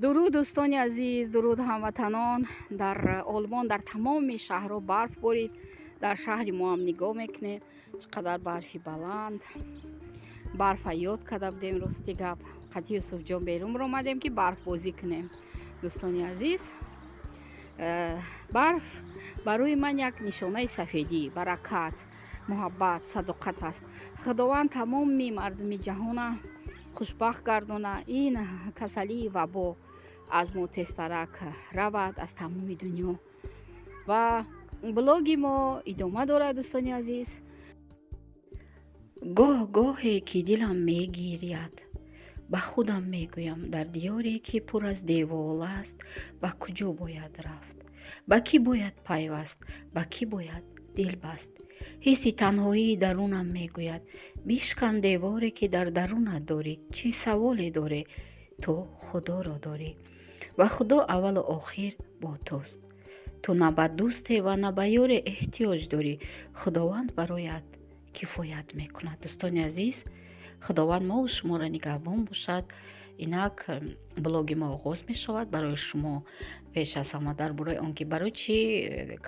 Дуруд, дӯстони азиз, дуруд, ҳамватанон. Дар Олмон дар тамоми шаҳрҳо барф борид. Дар шаҳри мо ҳам нигоҳ мекунед, чӣ қадар барфи баланд. Барфа ёд карда будем. Рости гап, қати Юсуфҷон берун омадем, ки барфбозӣ кунем. Дӯстони азиз, барф барои ман як нишонаи сафедӣ, баракат, муҳаббат, садоқат аст. Худованд тамоми мардуми ҷаҳона хушбахт гардона, ин касалии вабо аз мо тезтарак равад, аз тамоми дунё. Ва блоги мо идома дорад, дӯстони азиз. Гоҳ гоҳе ки дилам мегиряд, ба худам мегӯям: дар диёре, ки пур аз девол аст, ба куҷо бояд рафт, ба кӣ бояд пайваст, ба кӣ бояд дил баст? Ҳисси танҳоии дарунам мегӯяд: бишкан деворе, ки дар дарунат дорӣ. Чӣ саволе дорӣ? Ту Худоро дорӣ ва Худо аввалу охир бо туст. Ту на ба дӯсте ва на ба ёре эҳтиёҷ дорӣ. Худованд бароят кифоят мекунад. Дӯстони азиз, Худованд мову шуморо нигаҳбон бошад. Инак блоги мо оғоз мешавад. Барои шумо пеш аз ҳама дар бораи он ки барои чӣ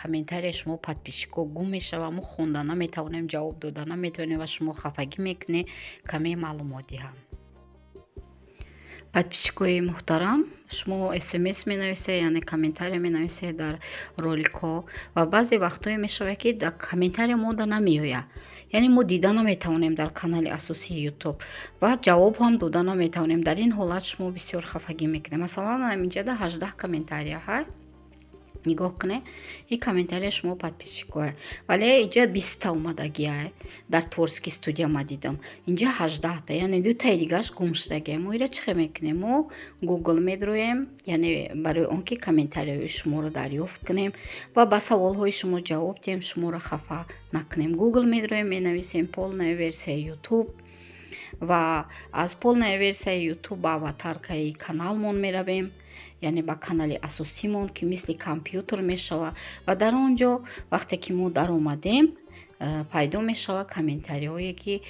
комментарияи шумо, подписчикҳо, гум мешавад, мо хонда наметавонем, ҷавоб дода наметавонем ва шумо хафагӣ мекунед, каме маълумот диҳам. Подписчикои муҳтарам, шумо СМС менависед, яъне комментария менависед дар роликҳо ва баъзе вақтҳое мешавад, ки дар комментария мода намеояд, яъне мо дида наметавонем дар канали асосии Ютуб ва ҷавоб ҳам дода наметавонем. Дар ин ҳолат шумо бисёр хафагӣ мекунед. Масалан, ҳаминҷада 18 комментария ҳай, нигоҳ кунед, ин комментария шумо, подписчикое, вале инҷа 20-та омадагиай. Дар творческий студия ма дидам, инҷа 18-та, яъне дутаи дигааш гум шудагиай. Мо ира чӣ хел мекунем? Мо Гугл медроем, яъне барои он ки комментарияҳои шуморо дарёфт кунем ва ба саволҳои шумо ҷавоб диҳем, шуморо хафа накунем. Гугл медроем, менависем «полная версия Ютуб» ва аз полная версия Ютуб ба аватаркаи каналмон меравем, яъне ба канали асосимон, ки мисли компютер мешавад. Ва дар он ҷо вақте ки мо даромадем, пайдо мешавад комментариҳое, ки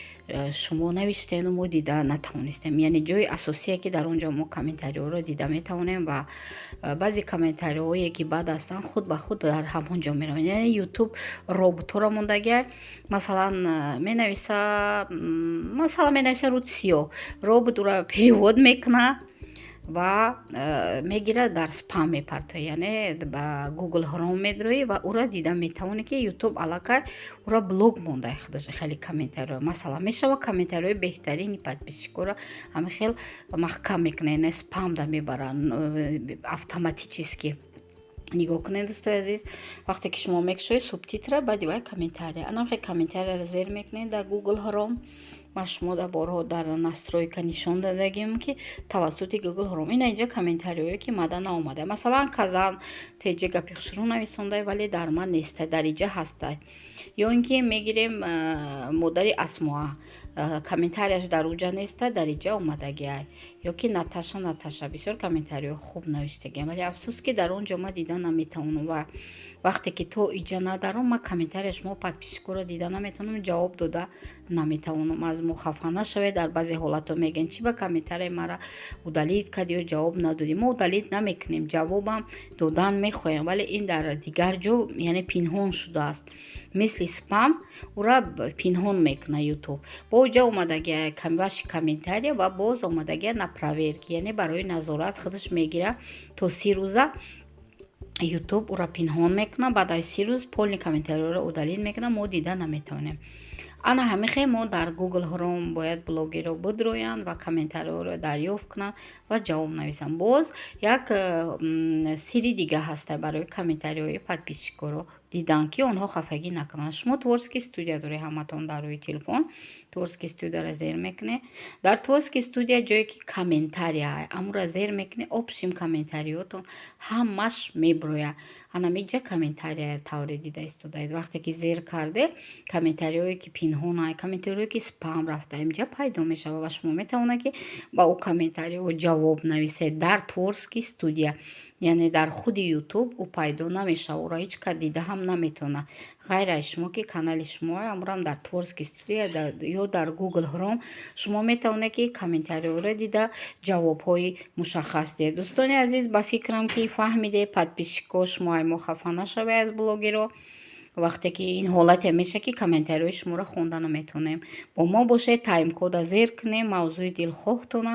шумо навиштену мо дида натавонистем, яъне ҷои асосие, ки дар он ҷо мо комментариҳоро дида метавонем. Ва баъзе комментариҳое, ки бад ҳастанд, худ ба худ дар ҳамон ҷо мераванд. Яъне Ютуб роботҳоро мондагиай. Масалан, менависа, масалан, менависа «рӯд сиёҳ», робот ура перевод мекунад ва мегирад, дар спам мепартояд. Яъне ба Гугл Хром медроӣ ва ура дида метавонӣ, ки Ютуб аллакай ура блок монда худаш. Хеле комментариҳо, масалан, мешавад, комментариҳои беҳтарини подписчикоро ҳамин хел маҳкам мекунад, яъне спамда мебарад автоматически. Нигоҳ кунед, дӯстои азиз, вақте ки шумо мекушоед субтитра, баъди вай комментария, анам хел комментарияро зер мекунед дар Гугл Хром. Ман шумо дар борҳо дар настройка нишон додагим, ки тавассути Гугл Хром ина инҷа комментариҳое, ки мада наомада. Масалан, Казан теҷа гапи хушрӯ нависонда, вале дар ман нестай, дар иҷа ҳастай. Ё ин ки мегирем модари Асмоа, комментарияш дар уҷа неста, дар иҷа омадагиай. Ё ки Наташа, Наташа бисёр комментариҳо хуб навиштагиам, вале афсӯс, ки дар он ҷо ман дида наметавонам. Ва вақте ки то иҷа надаром, ман комментария шумо, подписчикоро, дида наметавонам, ҷавоб дода наметавонам. Аз мо хафа нашавед. Дар баъзе ҳолатҳо мегӯянд: «Чӣ ба комментарияи мара удалить кардӣ ё ҷавоб надодӣ?» Мо удалить намекунем, ҷавобам додан мехоҳем, вале ин дар дигар ҷо, яъне пинҳон шудааст, мисли спам ура пинҳон мекунад Ютуб. Бо ҷа омадагия ваши комментария ва боз омадагия «на проверки», яъне барои назорат худаш мегирад. То 30 рӯза Ютуб ура пинҳон мекунад, баъд аз 30 рӯз полный комментариҳоро удалить мекунад, мо дида наметавонем. Ана ҳамин хел мо дар Гугл Хром бояд блогерро бидроянд ва комментариҳоро дарёфт кунанд ва ҷавоб нависанд. Боз як сирри дига ҳаста барои комментариҳои подписчикоро дидан, ки онҳо хафагӣ накунанд. Шумо творческий студия доред ҳаматон дар рӯи телефон. Творческий студияро зер мекунед. Дар творческий студия ҷое ки комментария, амура зер мекунед, общим комментариётон ҳамаш меброяд. Ана миҷа комментария тавре дида истодаед. Вақте ки зер карде, комментариҳое, ки пинҳонай, комментариҳое, ки спам рафта, инҷа пайдо мешавад ва шумо метавонед, ки ба ӯ комментариҳо ҷавоб нависед дар творческий студия. Яъне дар худи Ютуб ӯ пайдо намешавад, ӯро ҳеҷ кас дида ҳам. наметавонад, ғайр аз шумо, ки канали шумо амрам дар творческий студия ё дар Google Chrome шумо метавонед, ки комментариҳоро дида, ҷавобҳои мушаххас диҳед. Дӯстони азиз, ба фикрам, ки фаҳмиде. Подписчикҳо, шумо ай мо хафа нашавед аз блогеро, вақте ки ин ҳолате мешавад, ки комментариҳои шуморо хонда наметавонем. Бо мо бошед, таймкода зер кунем, мавзӯи дилхоҳтона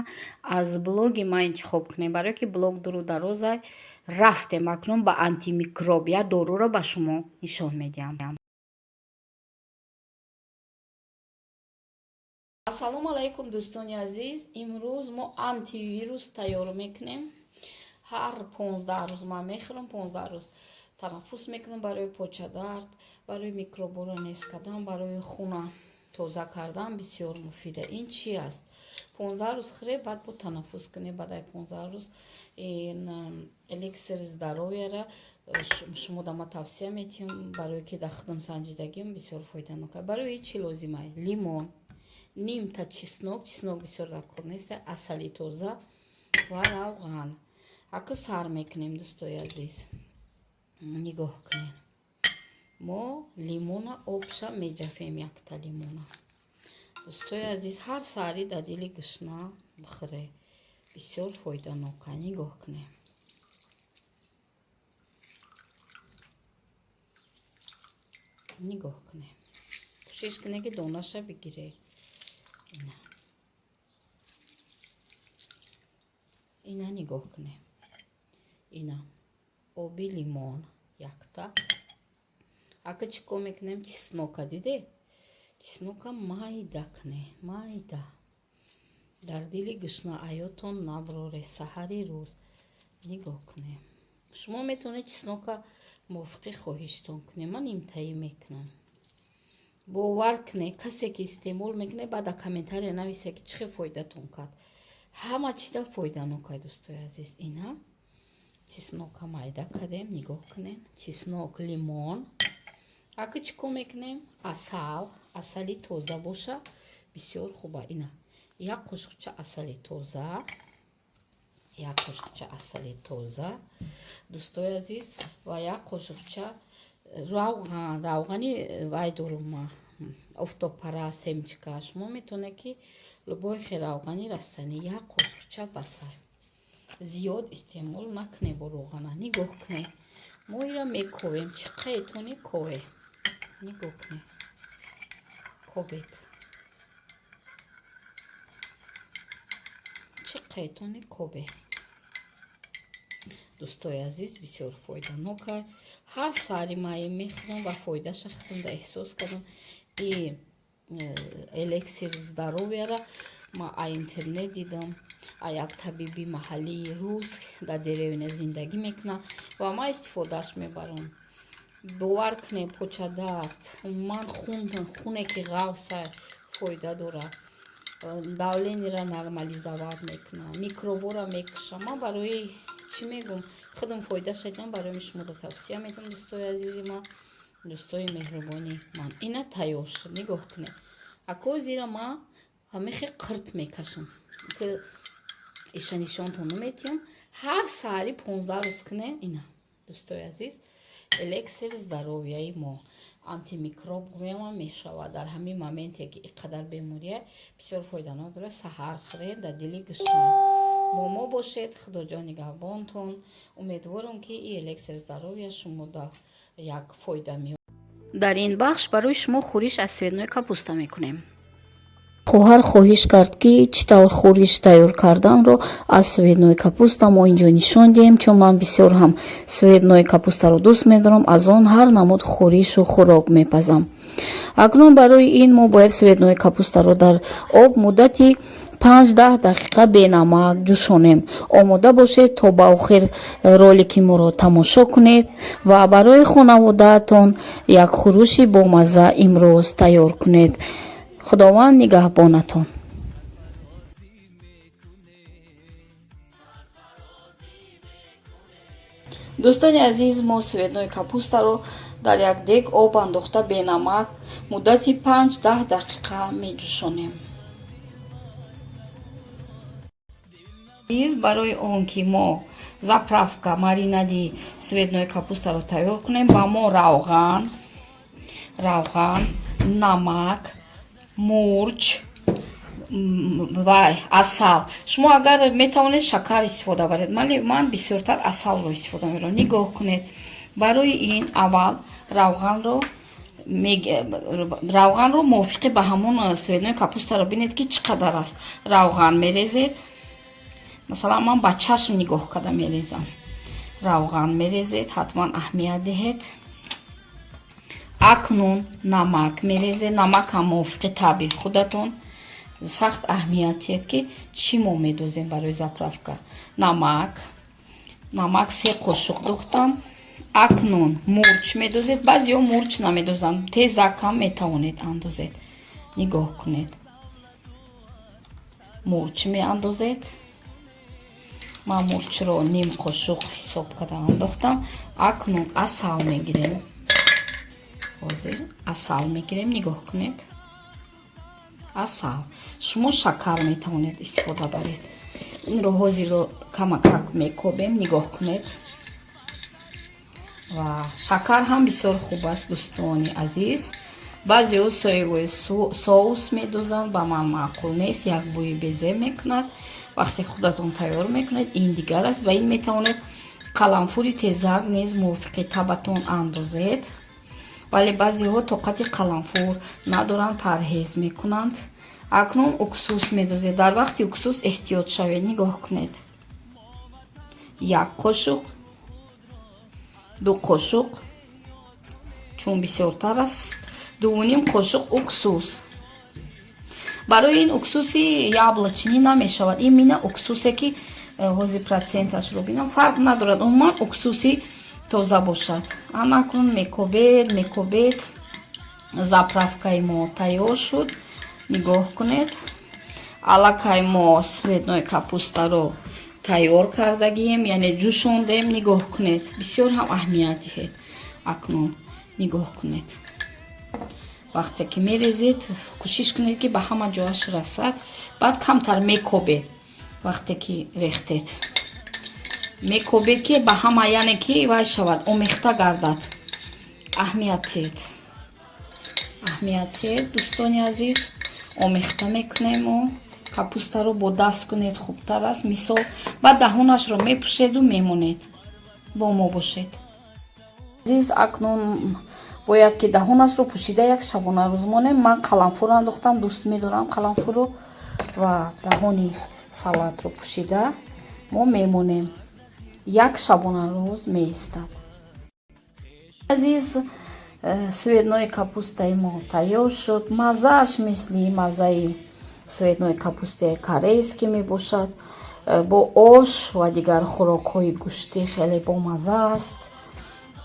аз блоги ман интихоб кунем, барое ки блог дуру дароза. Рафтем акнун ба антимикроб, як доруро ба шумо нишон медиҳам. Ассалому алайкум, дӯстони азиз! Имрӯз мо антивирус тайёр мекунем. Ҳар 15 рӯз ман мехӯрам, 15 рӯз танаффус мекунам. Барои почадард, барои микроборо нест кардан, барои хуна тоза кардан бисёр муфида. Ин чи аст? 15 рӯз хӯре, баъд бо танаффус кунед. Баъд ай 15 рӯз ин эликсир здоровьяра шумо да ма тавсия метиҳам, барое ки дар худам санҷидагим, бисёр фоиданока. Барои чӣ лозима? Лимон, нимта чеснок, чеснок бисёр дар кор нест, асали тоза ва равған. Ака, сар мекунем, дӯстои азиз. Нигоҳ кунед, мо лимона обша меҷафем, якта лимона. Дӯстои азиз, ҳар саҳарӣ дар дили гушна бихӯре, бисёр фоиданока. Нигоҳ кунед, нигоҳ кунед, кӯшиш кунед, ки донаша бигиред. Ина, ина, нигоҳ кунед, ина оби лимон якта. Ака, чӣ кор мекунем? Чеснока диде, чеснока майда кунед, майда. Дар дили гушна аётон наброре саҳари рӯз. Нигоҳ кунед, шумо метавонед чеснока мувофиқи хоҳиштон кунед, ман нимтаӣ мекунам. Бовар кунед, касе ки истеъмол мекунед, баъд дар комментария нависе, ки чӣ хел фоидатон кард. Ҳама чида фоиданокай, дӯстои азиз. Ина чеснока майда кардем, нигоҳ кунед, чеснок, лимон. Ака, чӣ кор мекунем? Асал, асали тоза боша, бисёр хуба. Ина як қошуқча асали тоза, як қошуқча асали тоза, дӯстои азиз, ва як қошуқча равған. Равғани вай дорум ма, офтобпараст, семечка. Шумо метавонед, ки любой хел равғани растанӣ, як қошуқча басай, зиёд истеъмол накунед бо равғана. Нигоҳ кунед, мо ира мековем, чӣ қаетони кове. Нигоҳ кунед, кобед, чӣ қаетони кобе. Дӯстои азиз, бисёр фоиданока. Ҳар саҳари мае мехӯрам ва фоидаша худамда эҳсос кардам. И эликсир здоровьяра ма а интернет дидам, а як табиби маҳаллии рус, дар деревня зиндагӣ мекунад ва ман истифодааш мебарам. Бовар кунед, почадард, умуман хун, хуне ки ғафса, фоида дорад, давлениеро нормализовать мекунад, микробора мекушад. Ман барои чӣ мегӯм? Худам фоидаша дидам, барои шумода тавсия медиҳам. Дӯстои азизи ман, дӯстои меҳрубони ман, ина тайёр шуд, нигоҳ кунед. Ако зира ман ҳамихе қирт мекашам, ки иша нишонтон наметиҳам. Ҳар саҳари 15 рӯз кунем. Ина, дӯстои азиз, эликсир здоровьяи мо антимикроб гӯямам мешавад. Дар ҳамин моменте ки ин қадар бемория, бисёр фоиданок дорад. Саҳар хӯред дар дили гушна. Бо мо бошед, Худоҷон нигаҳбонтон. Умедворам, ки и эликсир здоровья шумода як фоида меёбад. Дар ин бахш барои шумо хӯриш аз цветной капуста мекунем. Хоҳар хоҳиш кард, ки чӣ тавр хӯриш тайёр карданро аз цветной капуста мо инҷо нишон диҳем, чун ман бисёр ҳам цветной капустаро дӯст медорам, аз он ҳар намуд хӯришу хӯрок мепазам. Акнун барои ин мо бояд цветной капустаро дар об муддати 5-10 дақиқа бенамак ҷӯшонем. Омода бошед, то ба охир ролики моро тамошо кунед ва барои хонаводаатон як хӯруши бомазза имрӯз тайёр кунед. Худованд нигаҳбонатон. Дӯстони азиз, мо цветной капустаро дар як дег об андохта, бенамак муддати 5-10 дақиқа меҷӯшонем. Барои он ки мо заправка маринади цветной капустаро тайёр кунем, ба мо равған, намак, мурч ва асал. Шумо агар метавонед, шакар истифода баред, вале ман бисёртар асалро истифода мебарам. Нигоҳ кунед, барои ин аввал равғанро мувофиқи ба ҳамон цветной капустаро бинед, ки чӣ қадар аст. Равған мерезед. Масалан, ман ба чашм нигоҳ карда мерезам. Равған мерезед, ҳатман аҳамият диҳед. Акнун намак мерезед. Намак ҳам мувофиқи табъи худатон. Сахт аҳамият диҳед, ки чӣ мо медозем барои заправка. Намак 3 қошуқ духтам. Акнун мурч медозед. Баъзеҳо мурч намедозанд, тезак ҳам метавонед андозед. Нигоҳ кунед, мурч меандозед. Ман мурчро ним қошуқ ҳисоб карда андохтам. Акнун асал мегирем. Ҳозир асал мегирем. Нигоҳ кунед, асал. Шумо шакар метавонед истифода баред. Инро ҳозир камакак мекобем. Нигоҳ кунед, ва шакар ҳам бисёр хуб аст, дӯстони азиз. Баъзеҳо соевый соус медозанд, ба ман маъқул нест, як бӯи безеб мекунад. Вақте худатон тайёр мекунед, ин дигар аст. Ба ин метавонед қаламфури тезак низ мувофиқи табатон андозед, вале баъзеҳо тоқати қаламфур надоранд, парҳез мекунанд. Акнун уксус медозед. Дар вақти уксус эҳтиёт шавед. Нигоҳ кунед: 1 қошуқ, 2 қошуқ, чун бисёртар аст, 2.5 қошуқ уксус. Барои ин уксуси яблочный намешавад, ин мина уксусе ки ҳозир проценташро бинам, фарқ надорад, умуман уксуси тоза бошад. Ана акнун мекобед, мекобед. Заправкаи мо тайёр шуд. Нигоҳ кунед, аллакай мо цветной капустаро тайёр кардагием, яъне ҷӯшондем. Нигоҳ кунед, бисёр ҳам аҳамият диҳед. Акнун нигоҳ кунед, вақте ки мерезед, кӯшиш кунед, ки ба ҳама ҷояш расад. Баъд камтар мекобед. Вақте ки рехтед, мекобед, ки ба ҳама, яъне ки вай шавад, омехта гардад. Аҳамият диҳед, аҳамият диҳед, дӯстони азиз. Омехта мекунему капустаро бо даст кунед, хубтар аст. Мисол, баъд даҳонашро мепӯшеду мемонед. Бо мо бошед, азиз. Акнун бояд ки даҳонашро пӯшида як шабонарӯз монем. Ман қаламфур андохтам, дӯст медорам қаламфурро, ва даҳони салатро пӯшида мо мемонем, як шабонарӯз меистад. Азиз, цветной капустаи мо тайёр шуд. Маззааш мисли маззаи цветной капустаи корейский мебошад. Бо ош ва дигар хӯрокҳои гӯштӣ хеле бомазза аст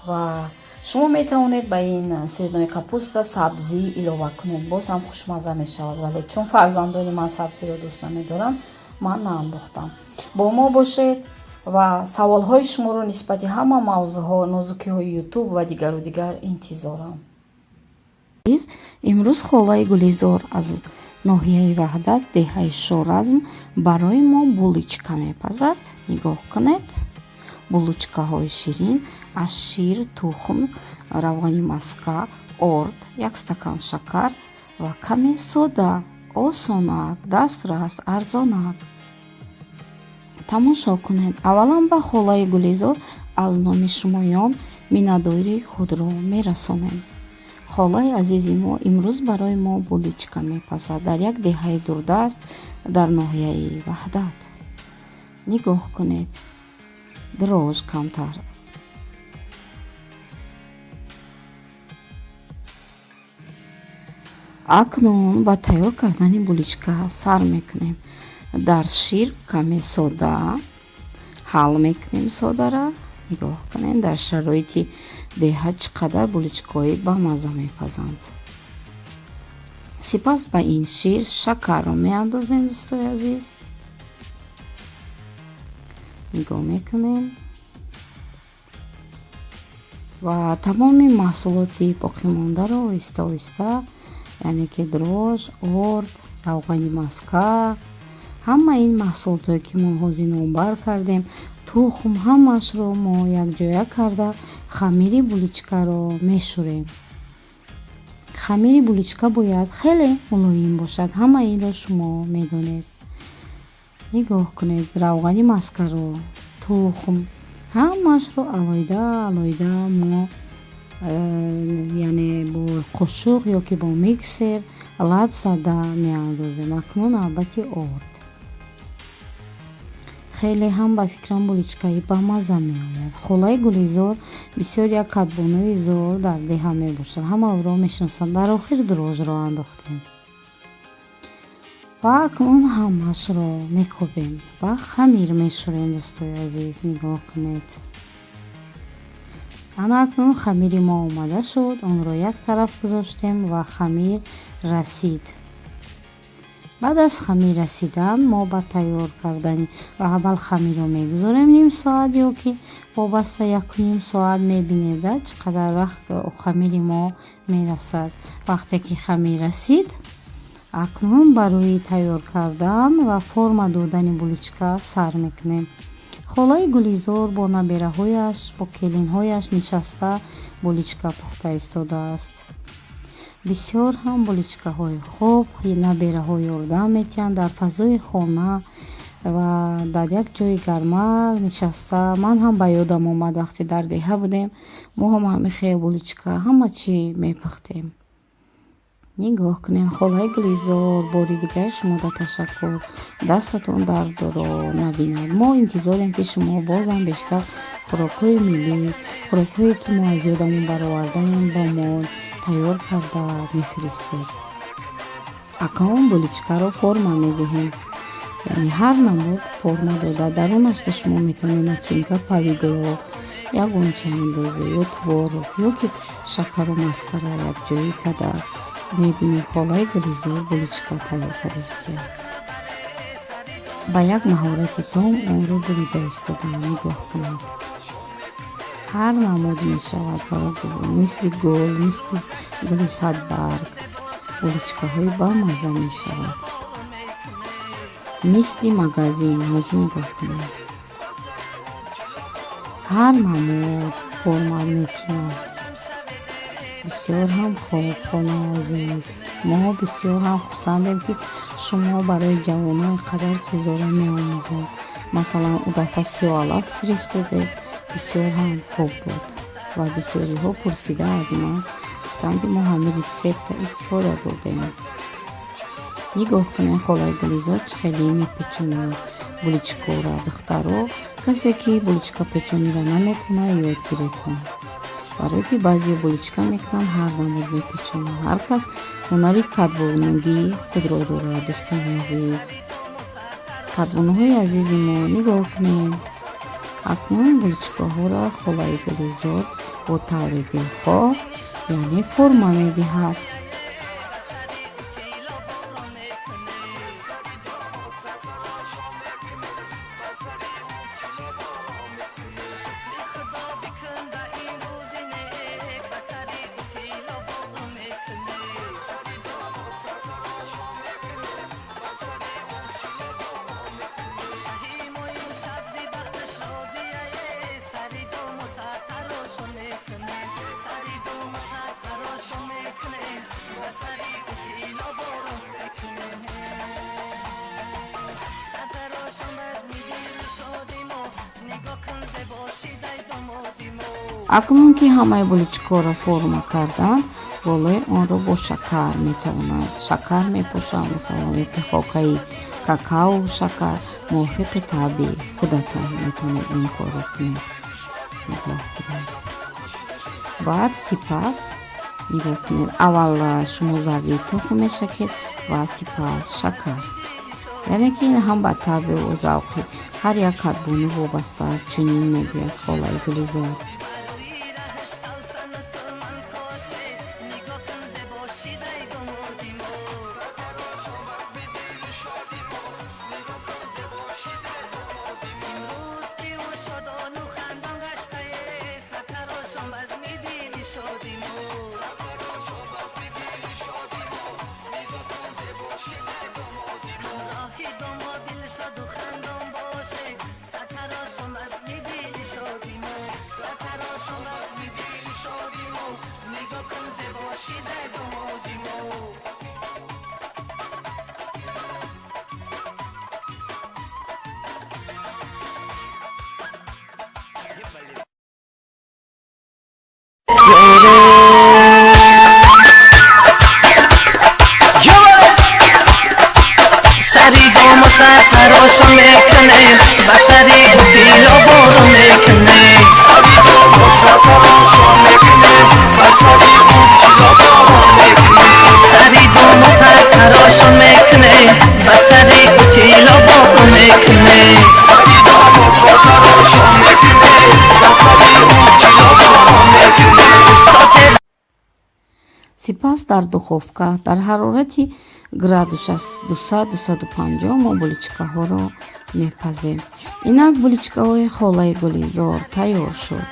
ва шумо метавонед ба ин цветной капуста сабзӣ илова кунед, боз ҳам хушмазза мешавад. Вале чун фарзандони ман сабзиро дӯст намедоранд, ман наандохтам. Бо мо бошед ва саволҳои шуморо нисбати ҳама мавзӯъҳо, нозукиҳои Ютуб ва дигару дигар интизорам. Имрӯз холаи Гулизор аз ноҳияи Ваҳдат, деҳаи Шоразм, барои мо булочка мепазад. Нигоҳ кунед, булочкаҳои ширин аз шир, тухм, равғани маска, орд, як стакан шакар ва каме сода. Осонак, дастрас, арзонак. Тамошо кунед. Аввалан ба холаи Гулизор аз номи шумоён миннатдории худро мерасонем. Холаи азизи мо имрӯз барои мо булочка мепазад дар як деҳаи дурдаст дар ноҳияи Ваҳдат. Нигоҳ кунед, дрожж камтар. Акнун ба тайёр кардани булочка сар мекунем. Дар шир каме сода ҳал мекунем. Содара нигоҳ кунед, дар шароити деҳа чӣ қадар булочкаҳои бамазза мепазанд. Сипас ба ин шир шакарро меандозем. Дӯстои азиз, нигоҳ мекунем ва тамоми маҳсулоти боқимондаро оҳиста оҳиста, яъне ки дрожж, орд, равғани маска Ҳама ин маҳсулотое, ки мо ҳозир номбар кардем, тухм, ҳамаашро мо якҷоя карда хамири буличкаро мешӯрем. Хамири буличка бояд хеле мулоим бошад, ҳама инро шумо медонед. Нигоҳ кунед, равғани маскаро, тухм, ҳамаашро алоҳида алоҳида мо яъне бо қошуқ ё ки бо миксер лат зада меандозем. Акнун навбати орд. Хеле ҳам, ба фикрам, буличкаи бамазза меояд. Холаи Гулизор бисёр як кадбонуи зор дар деҳа мебошад, ҳама ӯро мешиносанд. Дар охир дрожжро андохтем ва акнун ҳамаашро мекобем ва хамир мешӯрем. Дӯстои азиз, нигоҳ кунед, ана акнун хамири мо омода шуд. Онро як тараф гузоштем ва хамир расид. Баъд аз хамир расидан мо ба тайёр кардани ва аввал хамирро мегузорем ним соат ё ки вобаста 1,5 соат. Мебинед, чӣ қадар вақт хамири мо мерасад. Вақте ки хамир расид, акнун барои тайёр кардан ва форма додани буличка сар мекунем. Холаи Гулизор бо набераҳояш, бо келинҳояш нишаста буличка пухта истодааст. Бисёр ҳам буличкаҳои хуб набераҳо ёрдам метиҳанд. Дар фазои хона ва дар як ҷои гарма нишаста, ман ҳам ба ёдам омад, вақте дар деҳа будем, мо ҳам ҳамин хел буличка, ҳама чӣ мепухтем. Нигоҳ кунед, холаи Гулизор, бори дигар шумода ташаккур, дастатон дардро набинад. Мо интизорем, ки шумо бозам бештар хӯрокҳои миллӣ, хӯрокҳое, ки мо аз ёдамон баровардаем, ба мо тайёр карда мефиристед. Акнун буличкаро форма медиҳем, яъне ҳар намуд форма дода, дарунашда шумо метавонед начинка, повидло, ягон чи андозе, ё творог, ё ки шакару маскара якҷоӣ карда. Мебинем, холаи Гулизор буличка тайёр кардастия, ба як маҳорати том онро бурида истодаам. Нигоҳ кунед, ҳар намуд мешавад, мисли гул, мисли гули садбарг буличкаҳои бамазза мешавад, мисли магазин. Ҳозир нигоҳ кунед, ҳар намуд форма метиҳад. Бисёр ҳам хуб, холаи азиз, мо бисёр ҳам хурсандем, ки шумо барои ҷавонон ин қадар чизҳоро меомӯзед. Масалан, ӯ дафъа сиёҳалаф фиристодед, бисёр ҳам хуб буд ва бисёриҳо пурсида аз ман гуфтанд, ки мо ҳамин рецептро истифода бурдем. Нигоҳ кунед, холаи Гулизор чӣ хеле мепечонад буличкора. Духтаро, касе ки буличка печониро наметавонад, ёд гиретон, барое ки баъзеҳо буличка мекунанд, ҳар намуд мепечонанд. Ҳар кас ҳунари кадбонугии худро дорад. Дӯстони азиз, кадбонуҳои азизи мо, нигоҳ кунед, акнун буличкаҳоро холаи Гулизор бо таври дилхоҳ, яъне форма медиҳад. Акнун ки ҳамаи буличкаҳоро форма карданд, болои онро бо шакар метавонанд, шакар мепошанд, масалан, ёки хокаи какао, шакар, мувофиқи табъи худатон метавонед ин корро кунед. Нигоҳ кунед, баъд сипас нигоҳ кунед, аввал шумо зарди тухм мешакед ва сипас шакар, яъне ки ин ҳам ба табъу завқи ҳар як кадбону вобаста аст, чунин мегӯяд холаи Гулизор. Дар духовка дар ҳарорати градусаш 200, 250 мо булочкаҳоро мепазем. Инак, булочкаҳои холаи Гулизор тайёр шуд.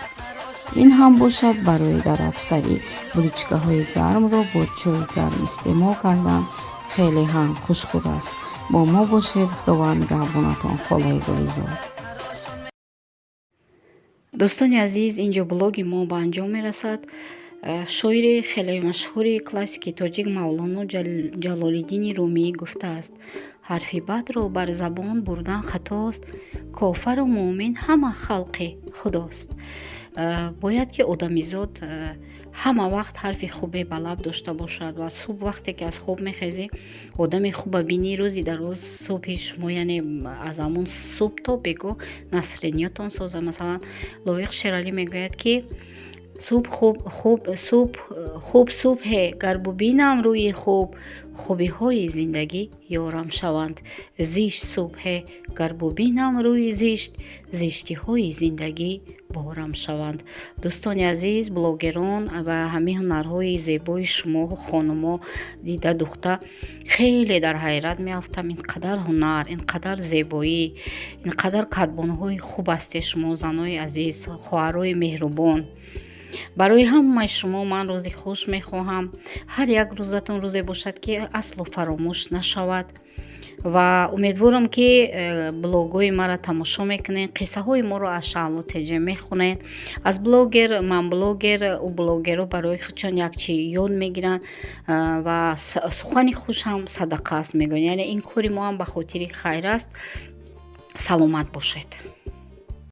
Ин ҳам бошад барои дар афсарӣ булочкаҳои гармро бо чойи гарм истеъмол кардан хеле ҳам хушхӯр аст. Бо мо бошед. Худованд нигаҳбонатон, холаи Гулизор. Дӯстони азиз, инҷо блоги мо ба анҷом мерасад. Шоири хеле машҳури классики тоҷик Мавлоно Ҷалолиддини Румӣ гуфтааст: «Ҳарфи бадро бар забон бурдан хатост, кофару муъмин ҳама халқи Худост». Бояд ки одамизод ҳама вақт ҳарфи хубе ба лаб дошта бошад ва субҳ вақте ки аз хоб мехезӣ, одами хуба бинӣ, рӯзи дароз субҳи шумо, яъне аз ҳамун субҳ то бегоҳ настроениятон соза. Масалан, Лоиқ Шералӣ мегӯяд, ки «Субҳ хуб, хуб субҳ, хуб субҳе, гар бубинам рӯи хуб, хубиҳои зиндагӣ ёрам шаванд. Зишт субҳе, гар бубинам рӯи зишт, зиштиҳои зиндагӣ борам шаванд». Дӯстони азиз, блогерон ва ҳамин ҳунарҳои зебои шумо, хонумо, дида духта хеле дар ҳайрат меафтам. Ин қадар ҳунар, ин қадар зебоӣ, ин қадар кадбонуҳои хуб ҳастед шумо, занои азиз, хоҳарои меҳрубон. Барои ҳамаи шумо ман рӯзи хуш мехоҳам. Ҳар як рӯзатон рӯзе бошад, ки асло фаромӯш нашавад, ва умедворам, ки блогҳои маро тамошо мекунед, қиссаҳои моро аз Шаҳло Теҷе мехонед. Аз блогер, ман блогер, ӯ блогерҳо барои худшон як чи ёд мегиранд ва сухани хуш ҳам садақа аст, мегӯянд. Яъне ин кори мо ҳам ба хотири хайр аст. Саломат бошед.